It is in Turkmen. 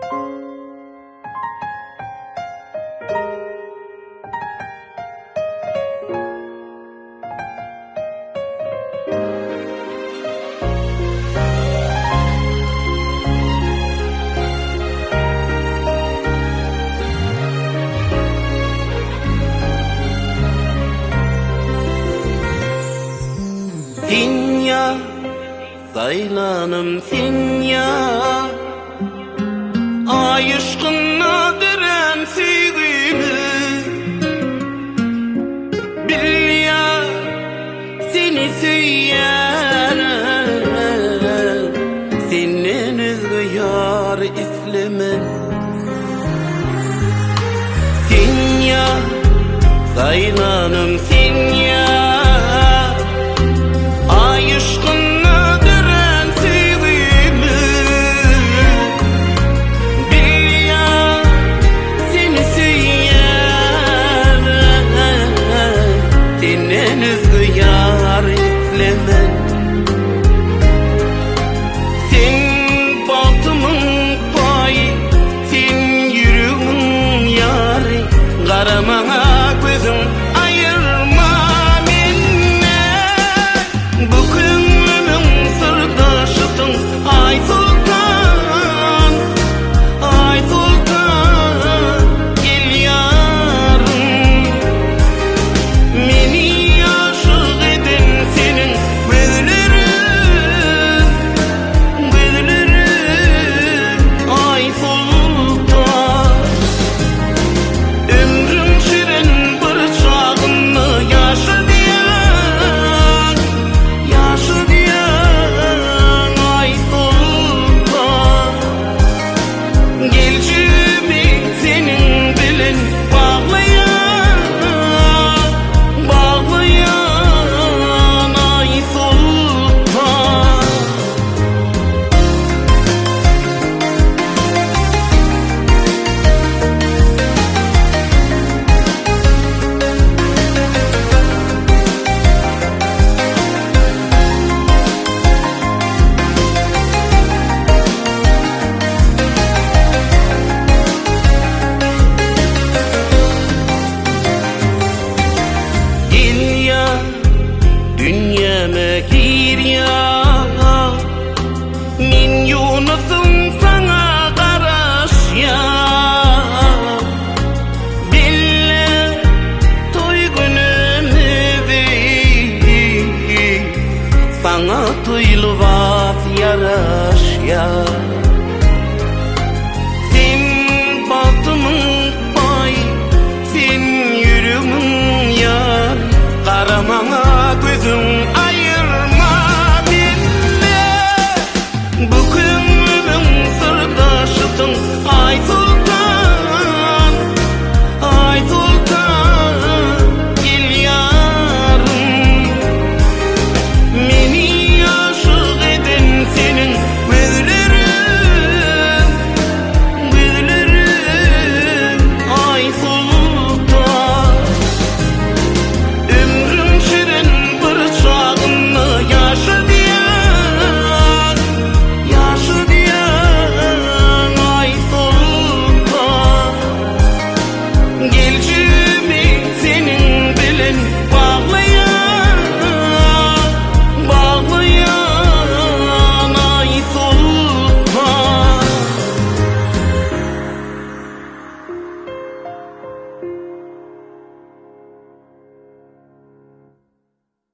Sen ýa saýlanym sen ýa Aý yşkynda dörän söýgümi Bilýä seni söýýärin Senden özge ýar islemen Sen ýa saýlanym sen ýa Aý yşkynda dörän söýgümi Bilýä seni söýýän Senden özge ýar islemen Sen bagtymyň paýy, sen ýüregimiň ýary, Gara maňa gözüň aýyrma menden. Bu köňlümiň syrdaşysyň, Aýsoltan, Aýsoltan, gel ýarym. Meni aşyk eden seniň gözleriň, Gözleriň, Aýsoltan. Ömrüň şirin bir çagynda ýaşadýan, Ýaşadýan, Aýsoltan. Geljegimi seniň bilen baglaýan, Baglaýan, Aýsoltan. Gel ýa dünýäme gir ýa Men Ýunusyň saňa garaşýan Belle toý günümizi Saňa toý lybas ýaraşýar Sen bagtymyň paýy, sen ýüregimiň ýary Gara maňa gözüň aýyrma menden Bu köňlümiň syrdaşysyň Aýsoltan.